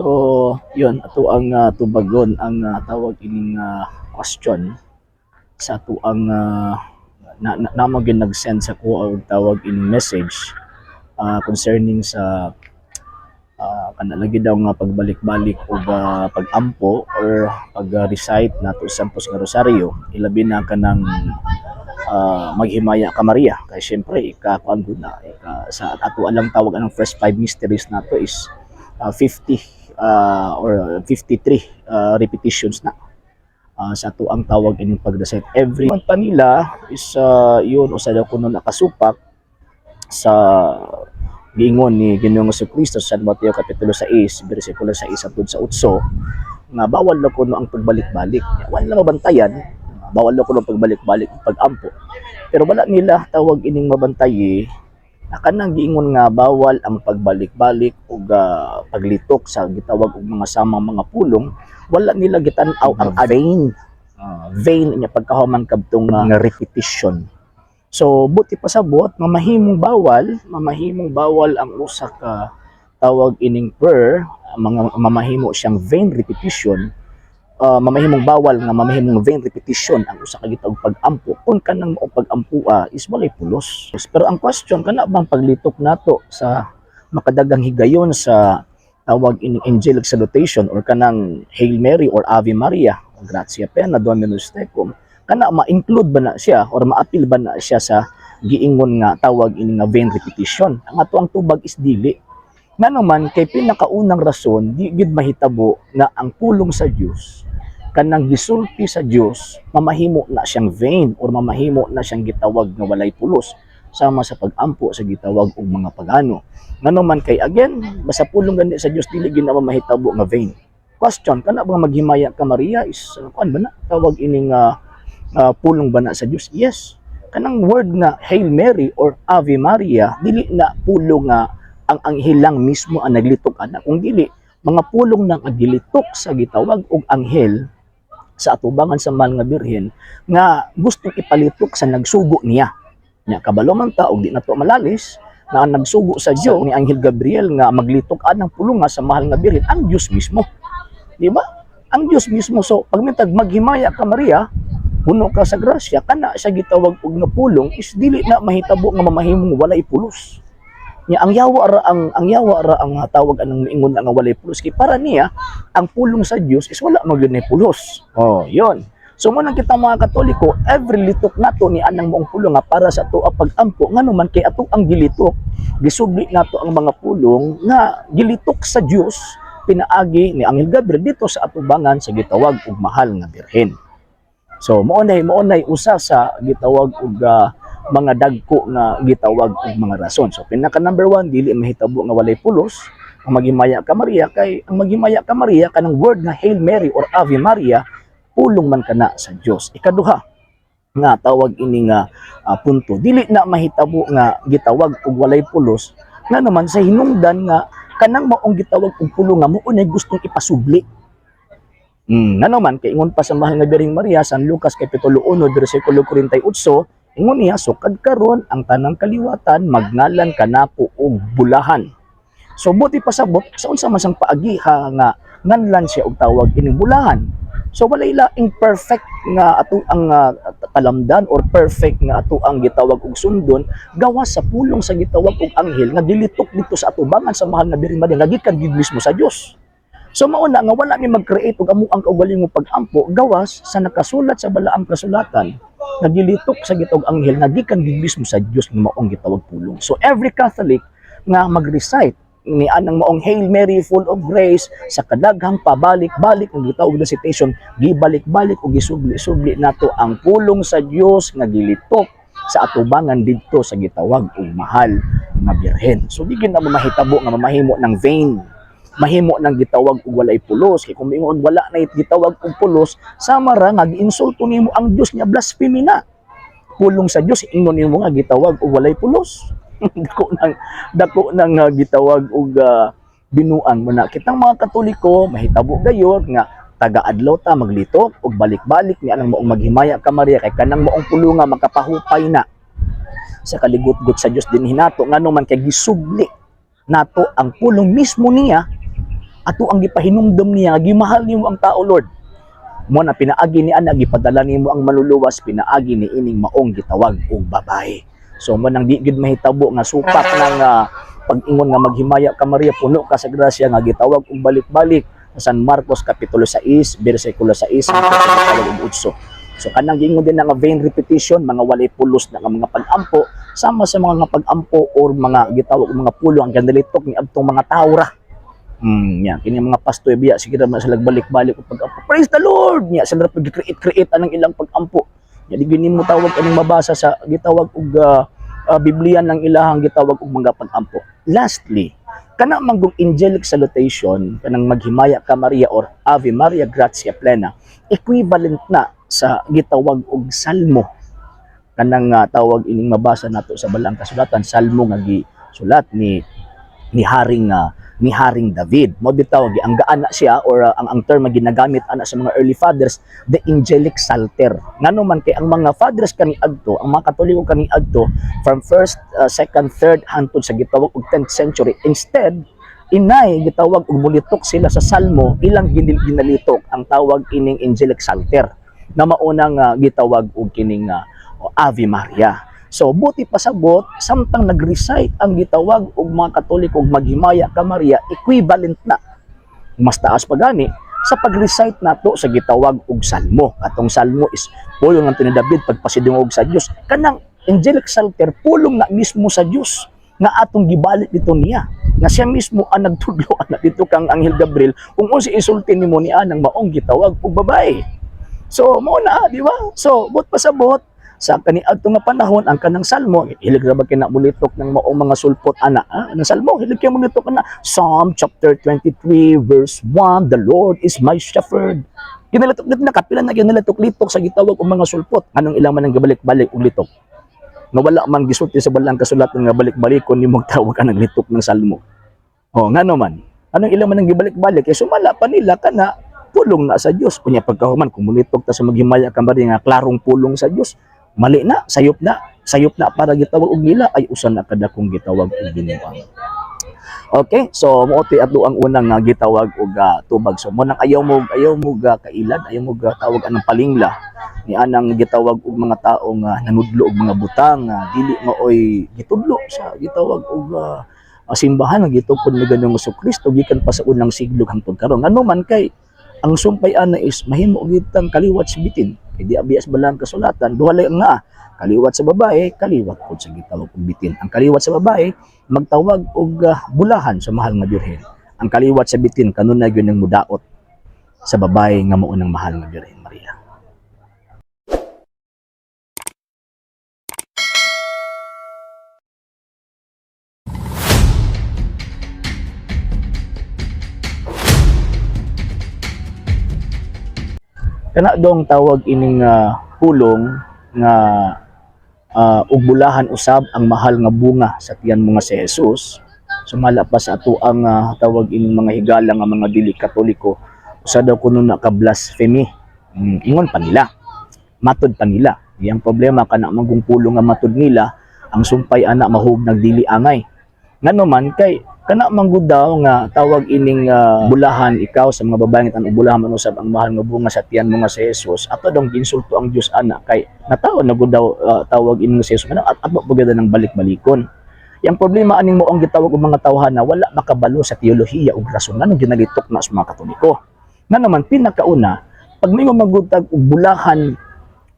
So, yun, ato ang tubagon ang tawag ining question sa ato ang na, na, namo gyud nag-send sa ko og tawag ining message concerning sa kana lagi daw nga pagbalik-balik og pag-ampo or pag-recite nato sa Santos nga Rosaryo, ilabi na kanang "Maghimaya ka Maria", kay syempre ika kuan gud na ika sa ato alang tawag anang first five mysteries nato is 50 or 53 repetitions na sa ato ang tawag ining pag-recite every month pa nila is yun usa daw kuno nakasupak sa giingon ni Ginoong Kristo sa San Mateo kapitulo 6 bersikulo 6 hangtod sa 8 nga bawal na kuno ang pagbalik-balik. Wala na mabantayan, bawal na kuno ang pagbalik-balik, pag-ampo, pero wala nila tawag ining mabantayi na kanang giingon nga bawal ang pagbalik-balik ug paglitok sa gitawag og mga samang mga pulong. Wala nila gitan-aw ang vain vain niya pagkahuman kadtong nga repetition. So buti pasabot mamahimong bawal ang usa ka tawag ining prayer, mga mamahimo siyang vain repetition, mamahimong bawal nga mamahimong vain repetition ang usa ka gitawag pag-ampo kung kanang maong pag-ampua is walay pulos. Pero ang question, kana bang paglitok nato sa makadagang higayon sa tawag ining angelic salutation or kanang Hail Mary or Ave Maria, Gratia plena, Dominus tecum, kana ma-include ba na siya or maapil ba na siya sa giingon nga tawag ini nga vain repetition? Ang ato ang tubag is dili. Ngano man kay pinakaunang rason, di gid mahitabo nga ang pulong sa Dios, kanang gisulti sa Dios, mamahimo na siyang vain or mamahimo na siyang gitawag nga walay pulos sama sa pag-ampo sa gitawag og mga pagano. Ngano man kay again, basta pulong gani sa Dios, dili gid na mahitabo nga vain. Question, kana bang "Maghimaya ka Maria" is kuan ba na tawag ining pulong ba na sa Dios? Yes. Kanang word nga Hail Mary or Ave Maria, dili na pulong nga ang anghel lang mismo ang naglitok ana, kung dili mga pulong nang agilitok sa gitawag og anghel sa atubangan sa mahal nga Birhen nga gustong ipalitok sa nagsugo niya. Nya kabalo man ta og di nato malalis na ang nagsugo sa Dios ni Anghel Gabriel nga maglitok anang pulong nga sa mahal nga Birhen, ang Dios mismo. Di ba? Ang Dios mismo. So pag mintag "Maghimaya ka Maria, puno ka sa grasya", kana siya gitawag og nga pulong is dili na mahitabo nga mamahimong walay pulos. Nya ang yawa ra ang tawag anang miingon nga walay pulos kay para niya ang pulong sa Dios is wala magyud ni pulos. Oh, yon. So mo nang kita mga Katoliko, every litok nato ni anang maong pulong nga para sa ato ang pag-ampo, ngano man kay ato ang gilitok, gisubli nato ang mga pulong nga gilitok sa Dios pinaagi ni Anghel Gabriel dito sa atubangan sa gitawag og mahal nga Birhen. So mao nay usa sa gitawag og mga dagko nga gitawag og mga rason. So pinaka number one, dili mahitabo nga walay pulos ang "Maghimaya ka Maria" kay ang "Maghimaya ka Maria", kanang word nga Hail Mary or Ave Maria, pulong man kana sa Dios. Ikaduha nga tawag ini nga punto, dili na mahitabo nga gitawag og walay pulos nga naman sa hinungdan nga kanang maong gitawag og pulong nga mao nay gustong ipasubli. Ngano man kay ingon pa sa mahal nga Birheng Maria, San Lucas kapitulo 1 bersikulo 48, ingon niya, "Sukad karon ang tanang kaliwatan magngalan kanako og bulahan." So buti pasabot sa unsa man sang paagiha nga nganlan siya og tawag ining bulahan. So walay laing perfect nga ato ang talamdan or perfect nga ato ang gitawag og sundon gawas sa pulong sa gitawag og anghel nga gilitok dito sa atubangan sa mahal nga Birhen Maria nga gikan gid mismo sa Dios. So mauna nga wala mi mag-create og amo ang kaugalingong pag-ampo gawas sa nakasulat sa balaang kasulatan nga gilitok sa gitawag anghel nga gikan gid mismo sa Dios nga maong gitawag pulong. So every Catholic nga mag-recite ni anang maong "Hail Mary, full of grace" sa kadaghang pabalik-balik ng gitawag recitation, gibalik-balik o gisubli-subli nato ang pulong sa Dios nga gilitok sa atubangan didto sa gitawag og mahal nga Birhen. So di gid na mahitabo nga mamahimo ng vain, mahimo nang gitawag og walay pulos, kay kung miingon wala na gitawag og pulos, sama ra nga giinsulto nimo ang Dios niya, blasphemy na. Pulong sa Dios, ingon nimo nga gitawag og walay pulos. Dako nang gitawag og binuang mo na. Kitang mga Katoliko, mahitabo gayon nga taga-adlaw ta maglitok og balik-balik ni anang maong "Maghimaya ka Maria" kay kanang maong pulong nga makapahupay na sa kaligutgot sa Dios din hinato, ngano man kay gisubli nato ang pulong mismo niya. Ato ang gipahinumdom niya, gimahal nimo ang tao, Lord. Mo na pinaagi ni ana, gipadala nimo ang manluluwas pinaagi ni ining maong gitawag og babae. So mo nang di gid mahitabo nga supak ng pag-ingon nga "Maghimaya ka Maria, puno ka sa grasya" nga gitawag og balik-balik sa San Marcos kapitulo 6 bersikulo 6 hangtod sa gitawag og 8. So kanang giingon din nga vain repetition, mga walay pulos na nga mga pag-ampo, sama sa mga nga pag-ampo or mga gitawag og mga pulong ang ginalitok ni adtong mga tawo ra. Ya, kini mga pastor biya sige ra man sila balik-balik og pag-ampo. "Praise the Lord." Nya sila pag create anang ilang pag-ampo. Nya di gini mo tawag aning mabasa sa gitawag og Biblia ng ilahang gitawag og mga pag-ampo. Lastly, kana manggong angelic salutation, kanang "Maghimaya ka Maria" or "Ave Maria Gratia Plena", equivalent na sa gitawag og salmo. Kanang tawag ining mabasa nato sa Balaang Kasulatan, salmo nga gisulat ni Haring David. Mo bitaw gianggaan na siya or ang term nga ginagamit ana sa mga early fathers, the angelic psalter. Ngano man kay ang mga fathers kaniadto, ang mga Katoliko kaniadto from first, second, third hangtod sa gitawag og 10th century, instead inay gitawag og mulitok sila sa salmo, ilang ginalitok ang tawag ining angelic psalter na maunang gitawag og kining Ave Maria. So buti pasabot, samtang nag-recite ang gitawag og mga Katoliko og "Maghimaya ka Maria", equivalent na, mas taas pa gani sa pag-recite nato sa gitawag og salmo. Atong salmo is pulong ng ni David pagpasidungog sa Dios. Kanang angelic psalter, pulong na mismo sa Dios nga atong gibalik dito niya nga siya mismo ang nagtudlo ana dito kang Anghel Gabriel kung unsa isulti nimo ni anang maong gitawag og babae. So mao na, di ba? So but pasabot sa kaniadto nga panahon, ang kanang salmo, hilig ra ba kina mulitok ng maong mga sulpot ana, ah? Ang salmo, hilig kay mulitok ana, Psalm chapter 23 verse 1, "The Lord is my shepherd." Ginalitok dito na kapila na ginalitok-litok sa gitawag og mga sulpot. Anong ilang man ang gabalik-balik og litok nga wala man gisulti sa Balaang Kasulatan nga balik-balikon nimo tawag ka litok ng salmo? Oh, ngano man, anong ilang man ang gibalik-balik kay sumala pa nila kana pulong na sa Dios. Unya pagkahuman, kung mulitok ta sa "Maghimaya ka Maria" nga klarong pulong sa Dios, mali na, sayop na, sayop na para gitawag og nila ay usa na kadakong gitawag og binuang. Okay, so mao ti ato ang unang nga gitawag og tubag. So mo nang ayaw mo ga kailad, ayaw mo ga tawag anang palingla ni anang gitawag og mga tao nga nanudlo og mga butang nga dili maoy gitudlo sa gitawag og simbahan nga gitupod ni Ginoong Kristo gikan pa sa unang siglo hangtod karon. Ngano man kay ang sumpay ana is mahimo gitang kaliwat sa bitin. Kay di abiyas Balaang Kasulatan, duha lang nga kaliwat sa babae, kaliwat pod sa gitawag og bitin. Ang kaliwat sa babae magtawag og bulahan sa mahal nga Birhen. Ang kaliwat sa bitin kanunay gyud ang mudaot sa babae nga mao nang mahal nga Birhen Maria. Kana dong tawag ining pulong nga ug bulahan usab ang mahal nga bunga sa tiyan mo nga si Jesus, sumala pa sa ato ang tawag ining mga higala nga mga dili Katoliko, usa daw kuno na ka blasphemy. Ingon pa nila, matod pa nila. Iyang problema, kana manggong pulong nga matod nila, ang sumpay ana mahug nagdili angay. Ngano man kay kana manggud daw nga tawag ining bulahan ikaw sa mga babaeng tan bulahan man usab ang mahal nga bunga sa tiyan mo nga si Jesus, ato dong giinsulto ang Dios ana kay natawo na gud daw tawag ining si Jesus at ato pagid ng balik-balikon. Yang problema aning mo ang gitawag og mga tawhana, wala makabalo sa teolohiya ug rason nganong ginalitok na sa mga Katoliko. Nga naman pinakauna, pag may magutag og bulahan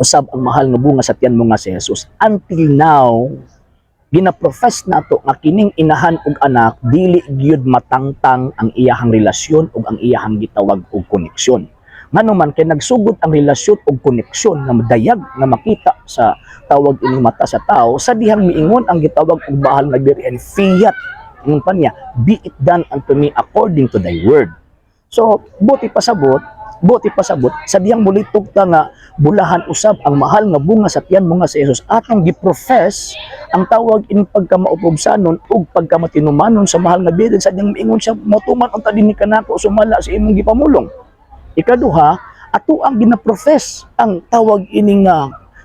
usab ang mahal nga bunga sa tiyan mo nga si Jesus, until now gina-profess nato nga kining inahan ug anak dili gyud matangtang ang iyahang relasyon ug ang iyahang gitawag og koneksyon. Ngano man kay nagsugod ang relasyon ug koneksyon nga madayag nga makita sa tawag ining mata sa tao sa dihang miingon ang gitawag og bahal nga Birhen, "Fiat," ingon pa niya, "be it done unto me according to thy word." So buti pasabot sa dihang mulitok ta nga bulahan usab ang mahal nga bunga sa tiyan mo nga si Jesus, atong gi-profess ang tawag in pagkamaupobsanon ug pagkamatinumanon sa mahal nga Birhen sa dihang miingon siya, "Motuman unta dinhi kanako sumala sa imong gipamulong." Ikaduha, ato ang gina-profess ang tawag ining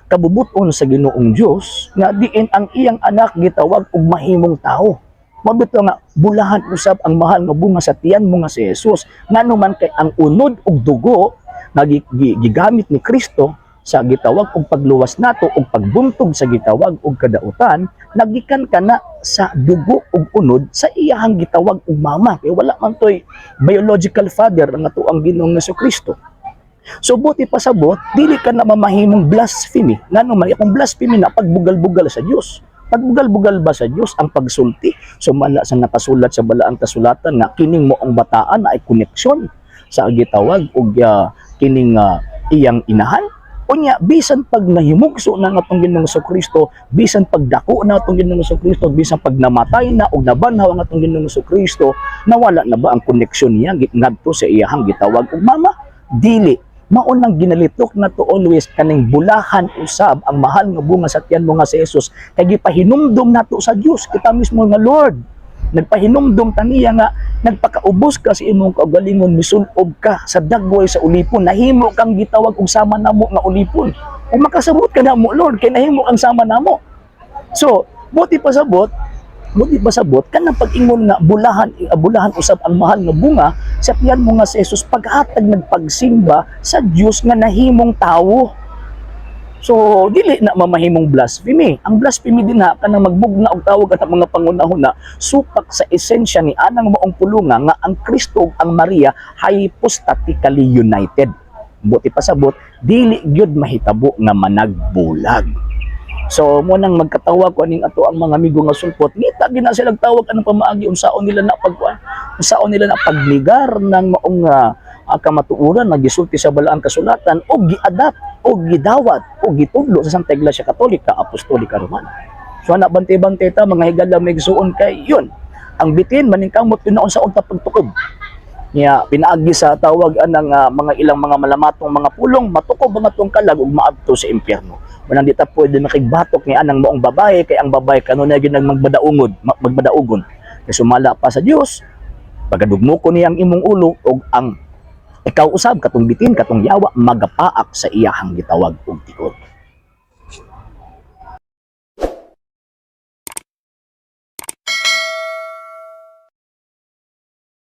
kabubuton sa Ginoong Dios nga diin ang iyang anak gitawag og mahimong tao. Mao bitaw nga bulahan usab ang mahal nga bunga sa tiyan mo nga si Jesus, ngano man kay ang unod ug dugo nga gigamit ni Kristo sa gitawag og pagluwas nato ug pagbuntog sa gitawag og kadautan, nagikan kana sa dugo ug unod sa iyahang gitawag og mama, kay wala man toy biological father ang atoang Ginoong Kristo. So buti pasabot, dili ka na mamahimong blasphemy, ngano man kung blasphemy na pagbugal-bugal sa Dios. Pagbugal-bugal ba sa Dios ang pagsulti sumala sa nakasulat sa balaang kasulatan nga kining moong bataan na ay koneksyon sa gitawag og kining iyang inahan? Unya, bisan pag nahimugso na nga atong Ginoong Kristo, bisan pagdako na atong Ginoong Kristo, bisan pag namatay na og nabanhaw ang atong Ginoong Kristo, nawala na ba ang koneksyon niya ngadto sa iyahang gitawag og mama? Dili. Mao nang ginalitok na to always kaning bulahan usab ang mahal nga bunga sa tiyan mo nga si Jesus, kay gipahinumdum nato sa Dios kita mismo nga, "Lord, nagpahinumdum ta niya nga nagpakaubos ka sa imong kaugalingon, misulob ka sa dagway sa ulipon, nahimo kang gitawag og sama namo nga ulipon. Ug makasabot ka namo, Lord, kay nahimo kang sama namo." So buti pasabot kanang pag-ingon nga bulahan bulahan usab ang mahal nga bunga sa tiyan mo nga si Jesus paghatag nagpagsimba sa Dios nga nahimong tawo. So dili na mamahimong blasphemy. Ang blasphemy din ha kanang magbugna og tawag at mga pangunahuna supak sa esensya ni anang maong pulunga nga ang Kristo ug ang Maria hypostatically united. Buti pasabot, dili gyud mahitabo nga managbulag. So mo nang magkatawag ko aning ato ang mga amigo nga sulpot, ngita gina sila tawag anong pamaagi, unsaon nila na pagkuan, unsaon nila na pagnegar ng maong kamatuoran nga gisulti sa balaang kasulatan o giadapt o gidawat o gitudlo sa Santa Iglesia Katolika Apostolika Romana. So ana, bantay-bantay ta, mga higala, may igsuon, kay yun ang bitin maningkamot yun sa unta pagtukob niya pinaagi sa tawag anang mga ilang mga malamatong mga pulong, matukob ang atong kalag ug maadto sa impyerno. Manang di ta pwede makigbatok ni anang maong babae, kay ang babae kanunay gyud magbadaugon, kay sumala pa sa Dios, pagadugmoko niya ang imong ulo ug ang ikaw usab, katong bitin, katong yawa, magapaak sa iyahang gitawag og tiod.